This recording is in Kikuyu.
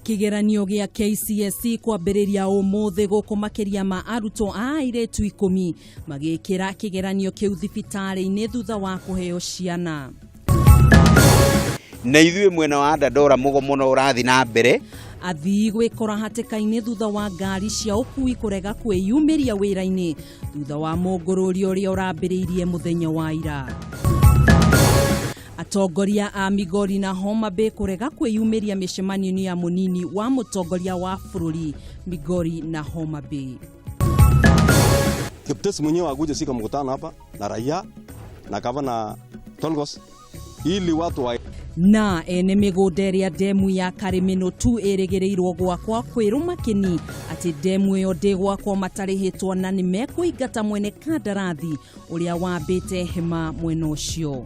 Kĩgeranio gĩa KCSE kwambĩrĩria ũmũthĩ gũkũ makĩria ma arutwo a airĩtu ikũmi magĩkĩra kĩgeranio kĩu thibitarĩ-inĩ thutha wa kũheo ciana. Na ithuĩ mwena wa Dandora mũgomo no ũrathiĩ na mbere. Athii gwĩkora hatĩka-inĩ thutha wa ngari cia ũkui kũrega kwĩyumĩria wĩra-inĩ thutha wa mũngũrũrio ũrĩa ũrambĩrĩirie mũthenya wa ira. Atongoria a Migori na Homa Bay kũrega kwĩyumĩria mĩcemanio-inĩ ya mũnini wa mũtongoria wa bũrũri Migori na Homa Bay. Kiptesi mwenyewe akuje sika mkutano hapa na raia na gavana Tolgos ili watu wa Na ene mĩgũnda ĩrĩa ndemu ya Karĩmĩnũ tu ĩrĩgĩrĩirwo gwakwa kwĩrũma kĩni atĩ ndemu ĩyo ndĩgwakwo matarĩhĩtwo na nĩ mekũingata mwene kandarathi ũrĩa wambĩte hema mwena ũcio.